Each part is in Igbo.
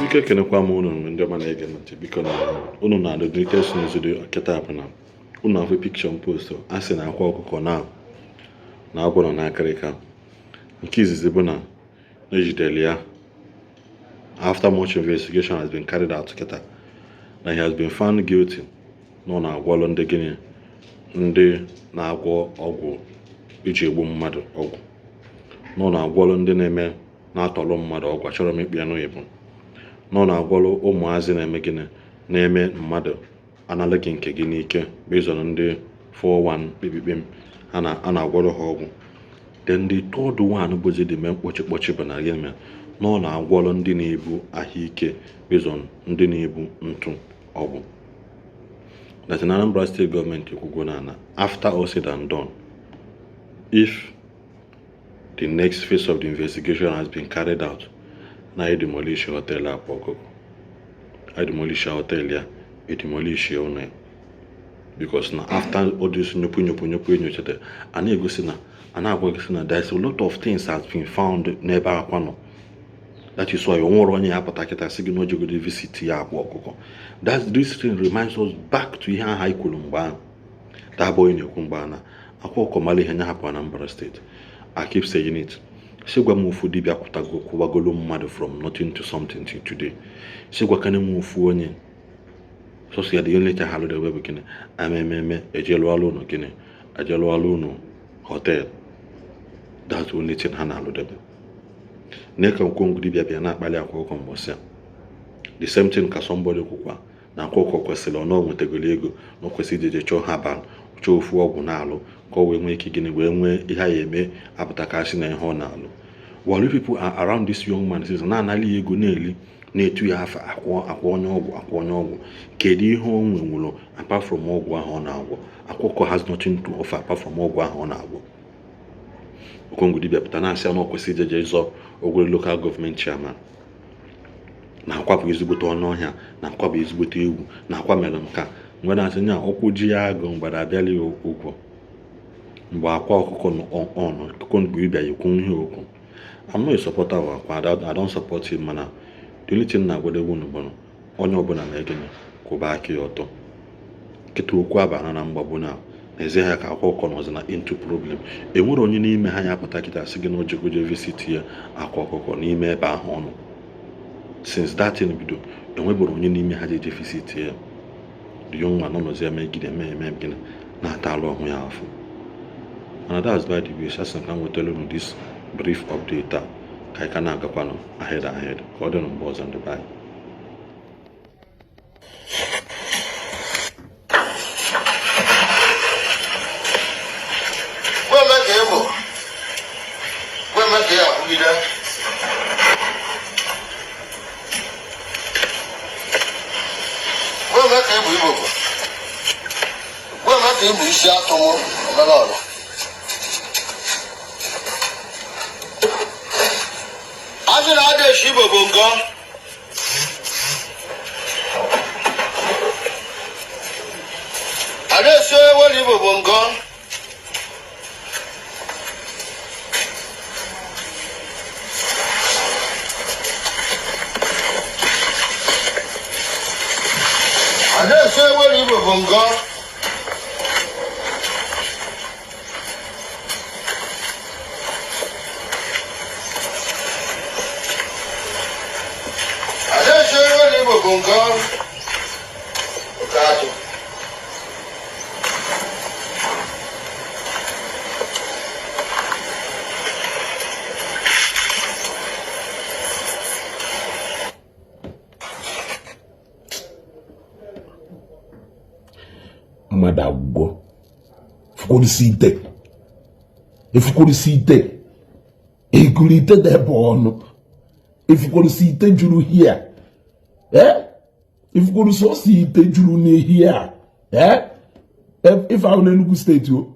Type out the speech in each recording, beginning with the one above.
Biko, ekenekwa m unu ndị ọma na-ege m ntị. Biko, na unu na the latest news dị kịta bụ na unu afụ picture m post a sị na Akwa Ọkụkọ na agwọ nọ n'akịrịka. Nke izizi bụ na ejidere ya after much investigation has been carried out kịta, na he has been found guilty na ọ na-agwọlụ ndị gịnị, ndị na-agwọ ọgwụ iji egbu mmadụ ọgwụ, na ọ na-agwọlụ ndị na-eme na-atọlụ mmadụ ọgwụ. Achọrọ m ịkpọ ya n'oyibo, na ọ na-agwọlụ ụmụazị na-eme gịnị, na-eme mmadụ analụ gị nke gị n'ike, based on ndị 41 kpekpekpem a na-agwọrọ ha ọgwụ. Then the third one bụzi the main kpọchi kpọchi bụ na gịnị mere na ọ na-agwọrọ ndị na-ebu ahụike, based on ndị na-ebu ntụ ọgwụ, that in Anambra State government ekwugo na after all said and done, if the next phase of the investigation has been carried out, na e demolish hotel Akwa Ọkụkọ, e demolish hotel ya, e demolish ụlọ ya, because na after all this nyopu nyopu nyopu enyochata, a na-egosi na a na-agwa gị sị na there is a lot of things has been found n'ebe Akwa nọ. That is why o nwere onye ya pụta kịta sị gị na o jegodo visit ya Akwa Ọkụkọ. That this thing reminds us back to ihe ahụ anyị kwuru mgbe ahụ. That boy na-ekwu mgbe ahụ na Akwa Ọkụkọ mara ihe nya hapụ Anambra State. I keep saying it, sị gwa m ofu dibịa kwụtago kwụwagolo mmadụ from nothing to something till today. Sị gwakene m ofu onye sọsọ ya dị onye ha alụdebe bụ gịnị ama ememe eje lụọlụ unu gịnị, eje lụọlụ unu hotel. That's the only thing ha na-alụdebe. Na ka Okongwu dibịa bịa na-akpali Akwa Ọkụkọ mbọsị a, the same thing ka somebody kwukwa na Akwa Ọkụkọ kwesịrị ọ na o nwetagoro ego na o kwesịrị ije chọọ ha ba chọọ ofu ọgwụ na-alụ ka o wee nwee ike gịnị wee nwee ihe a ya eme apụta ka asị na ihe ọ na-alụ, while you people are around this young man says na-anali ya ego na-eli na-etu ya afa akwa akwa onye ọgwụ, akwa onye ọgwụ. Kedu ihe o nwenwụrụ apart from ọgwụ ahụ ọ na-agwọ? Akwa Ọkụkọ has nothing to offer apart from ọgwụ ahụ ọ na-agwọ. Okongwu dibịa pụta na-asị ya na ọ kwesịrị ijeje ịzọ Owerri local government chairman, na Akwa bụ ezigbote ọnụ ọhịa, na Akwa bụ ezigbote egwu, na Akwa mere nka mgbe na-asị nya ụkwụ ji ya agụ mgbada abịala ya ụgwọ mgbe Akwa Ọkụkọ ọnụ Okongwu dibịa ya ekwu ihe okwu. I'm not a supporter of Akwa. I don't support him, mana the only thing na-agwadebe unu bụ na onye ọbụla na gịnị kwụba aka ya ọtọ. Nkịta okwu abana na mgbagbu na n'ezie ha ka Akwa Ọkụkọ nọzi na into problem. Enwere onye n'ime ha ya apụta kịta sị gị na ojegoje visit ya Akwa Ọkụkọ n'ime ebe ahụ ọ nọ since that thing bido? Enwebere onye n'ime ha jeje visit ya. The young man nọzi eme gịnị, eme eme gịnị, na-ata alụ ọhụ ya afọ. Mana that's by the way. Sasị ka m nwetara unu this brief update a ka anyị ka na-agakwanụ ahead ahead. Ka ọ dị mgbe ọzọ, ndị be anyị. Gweme ka ị bụ, gweme ka ị akwụgide. Gweme ka ị bụ Igbo bụ, gweme ka ị bụ isi atụmụ omenala. Azụ na-ada esi Igbo bụ ngọ. Ada esi ewere Igbo bụ ngọ. Ada esi ewere Igbo bụ ngọ. Ada esi ewere Igbo bụ ngọ. Oke atụ. Mmadụ agwụgo fukwurisi ite efukwurisi ite ekuru ite dị ebe ọnụ efukwurisi ite juru hia ee efukwuru sọsọ ite juru n'ehi a ee ife ahụ n'Enugu State o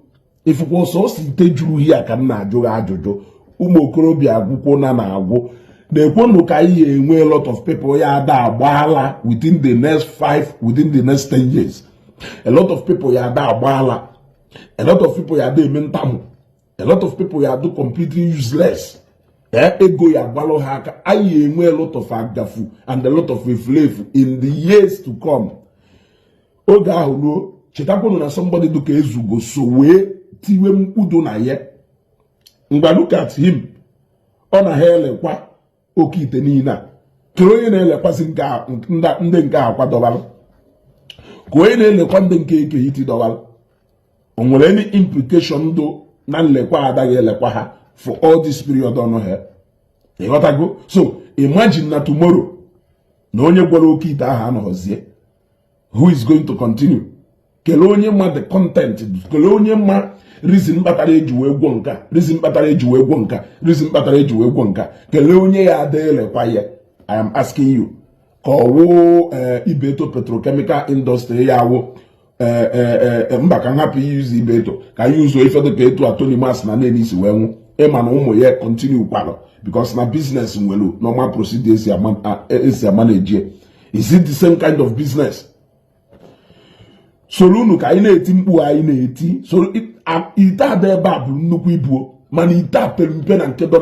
efukwa sọsọ ite juru hia ka m na-ajụ gị ajụjụ. Ụmụ okorobịa agwụkwọ na na-agwụ na-ekwonụ ka anyị enwe a lot of people ya ada agbaala within the next 5, within the next 10 years. A lot of people ya ada agbaala, a lot of people ya ada eme ntamụ, a lot of people ya do completely useless. Ego ya agbalụ ha aka. Anyị enwe a lot of agafu and a lot of efulefu in the years to come. Oge ahụ ruo, chetakwanụ na somebody dịka Ezugo so wee tiwe mkpudo na ya. Ngwa, look at him, ọ na ha elekwa oke ite niile a. Kere onye na-elekwasị ndị nke a akwadọbalụ, ka onye na-elekwa ndị nke eke iti dọbalụ. O nwere any implication do na nlekwa adaghị elekwa ha for all this period ọnụ ha? Ịghọtago? So imagine na tomorrow na onye gwara oke ite ahụ anọghọzie, who is going to continue? Kelee onye ma the content, kelee onye ma reason kpatara eji wee gwọ nka, reason kpatara eji wee gwọ nka, reason kpatara eji wee gwọ nka. Kelee onye ya ada elekwa ya. I am asking you, ka ọwụ Ibeto Petrochemical Industry ya awụ mba, ka m hapụ iyuzu Ibeto, ka anyị uzuo ife dịka etu Tony Mas na nene isi wee nwụ. Ịma na ụmụ ya continue kwalụ, because na business nwere normal procedure esi ama na-eji. Is it the same kind of business? Soro unu ka anyị na-eti mkpu anyị na-eti soro ite ada ebe a bụrụ nnukwu ibuo, mana ite a pere mpe na nke dọ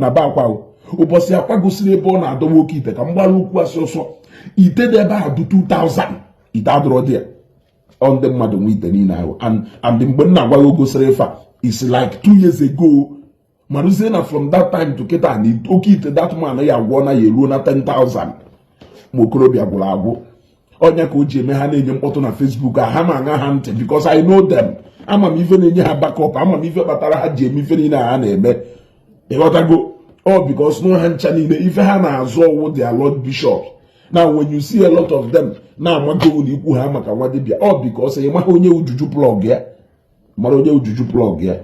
na be akwa. Ụbọchị akwa gosiri ebe ọ na-adọwa oke ite, ka mgbara okwu asị ọsọ. Ite dị ebe a dị 2000. Ite adọrọ dị ya, ọ ndị mmadụ nwe ite niile ahụ. And mgbe m na-agwa gị gosiri ife a is like 2 years ago. Marụzie na from that time to kịta na oke ite that man ya agwọ na ya eruo na 10,000. Ma okorobịa gwụrụ agwụ ọnya ka o ji eme ha na-enye mkpọtụ na Facebook a. Ha ma aṅa ha ntị, because I know them. Ama m ife na-enye ha backup, ama m ife kpatara ha ji eme ife niile ha na-eme. Ịghọtago? Ọ because no ha ncha niile ife ha na-azụ ọwụ their lord bishop. Now when you see a lot of them na-amago na ikwu ha maka nwa dibịa, ọ because ị maghị onye ujuju plug ya, mara onye ujuju plug ya.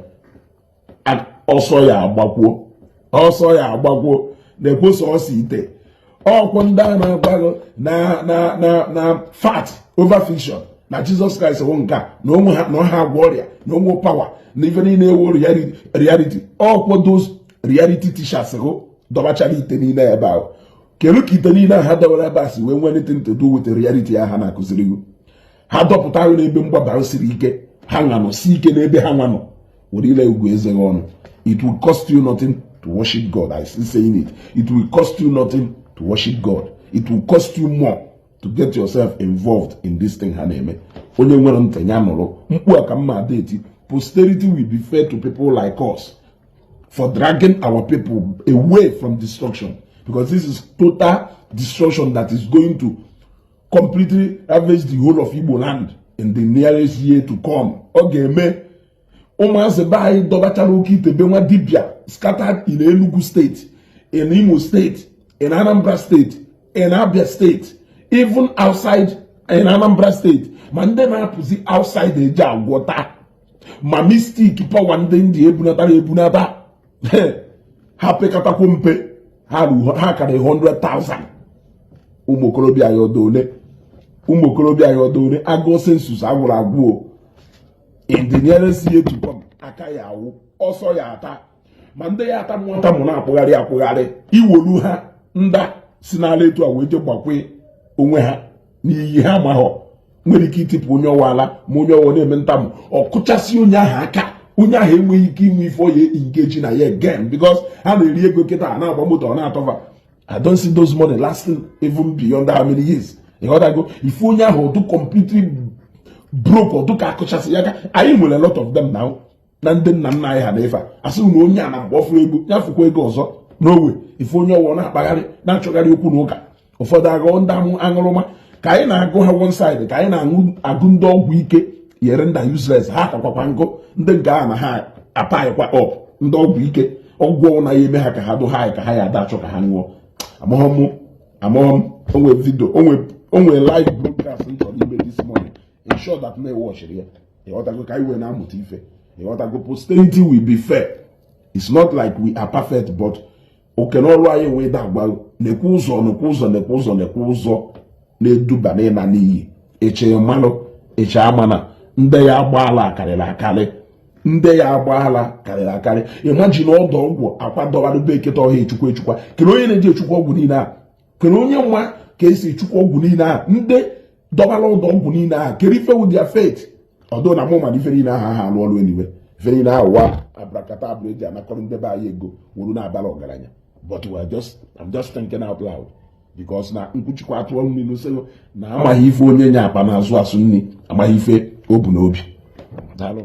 Ọsọ ya agbakwuo, ọsọ ya agbakwuo, na-ekwosa ọsọ ite ọkwụ ndị a na-agwaghị na fact over fiction, na Jesus Christ wụ nke a, na onwe ha na ọha agwọ ọrịa, na onwe power, na ife niile ewu reality. Ọkwụ those reality teachers hụ dọbachara ite niile ebe ahụ. Kedu ka ite niile ha dọbara ebe a si wee nwee anything to do with the reality ha na-akụziri gị? Ha dọpụta ahụ n'ebe mgbaba siri ike, ha nwanọ si ike n'ebe ha nwanọ were ile ugwu eze gị ọnụ. It will cost you nothing to worship God. I still saying it, it will cost you nothing to worship God. It will cost you more to get yourself involved in this thing ha na-eme. Onye nwere ntị ya nụrụ mkpu a ka mma ada eti. Posterity will be fair to people like us for dragging our people away from destruction, because this is total destruction that is going to completely ravage the whole of Igbo land in the nearest year to come. Ọ ga-eme ụmụazị be anyị dọbachara oke ite be nwa dibịa scattered in Enugu State, in Imo State, in Anambra State, in Abia State, even outside in Anambra State, ma ndị na-apụzi outside eje agwọta ma mystic power, ndị ndị ebunatara ebunata ha pekatakwu mpe, ha karịrị 100,000. Ụmụ okorobịa ya ọdọ ole? Ụmụ okorobịa ya ọdọ ole? Agụọ census agwụrụ agwụ o. In the nearest year to come, aka ya awụ ọsọ ya ata, ma ndị ya ata mmụta mụ na-akpụgharị akpụgharị iwolu ha nda si n'ala etu a wee je gbakwe onwe ha n'iyi. Ha amaghọ nwere ike itipụ onye ọwa ala, ma onye ọwa na-eme ntamụ, ọ kụchasị onye ahụ aka. Onye ahụ enweghị ike inwe ife ọ ya engage na ya again, because ha na-eri ego kịta, na-agba moto, ọ na-atọva. I don't see those money lasting even beyond how many years. Ịghọtago? Ife onye ahụ ọdụ completely broke, ọdụ ka akụchasị ya aka. Anyị nwere a lot of them now na ndị nna nna anyị ha na ife a asị na onye a na mgbe ọfụrụ ego ya fụkwa ego ọzọ n'owe ife onye ọwụ na-akpagharị na-achọgharị okwu na ụka. Ụfọdụ agụọ ndị aṅụrụma ka anyị na-agụ ha one side, ka anyị na-aṅụ agụ ndị ọgwụ ike yere nda useless ha kakwakwa nkụ. Ndị nke ahụ na ha ataghịkwa up ndị ọgwụ ike, ọgwụ na ya eme ha ka ha dụ ha ka ha ya ada achọ ka ha ṅụọ. Amaghọ m, amaghọ m. Onwe video, onwe live broadcast m chọrọ ime this morning. Ensure that na ewatchiri ya. Ịghọtago? Ka anyị wee na-amụta ife. Ịghọtago? Posterity will be fair. It's not like we are perfect, but oke n'ọrụ anyị wee da agwa nekwa ụzọ, nekwa ụzọ, nekwa ụzọ, nekwa ụzọ na-eduba n'ịna n'iyi. Eche mmanụ eche ama na ndị ya agbaala karịrị akarị, ndị ya agbaala karịrị akarị. Imagine ọdọ ọgwụ akwa dọbara be eketa ọhịa echukwa echukwa. Kere onye na-eji echukwa ọgwụ niile a? Kere onye nwa ka esi echukwa ọgwụ niile a? Ndị dọbara ọdọ ọgwụ niile a, kere ife with their faith? Ọdụ na mụ mana ife niile ahụ ha alụ ọrụ. Eniwe ife niile ahụ wa Abracadabra eji anakọrọ ndị be anyị ego wuru na-abara ọgaranya. But we are just I'm just thinking out loud, because na nkwuchikwa atụọ nri n'ose na amaghị ife onye nya akpa na-azụ asụ nri, amaghị ife o bu n'obi. Daalụ.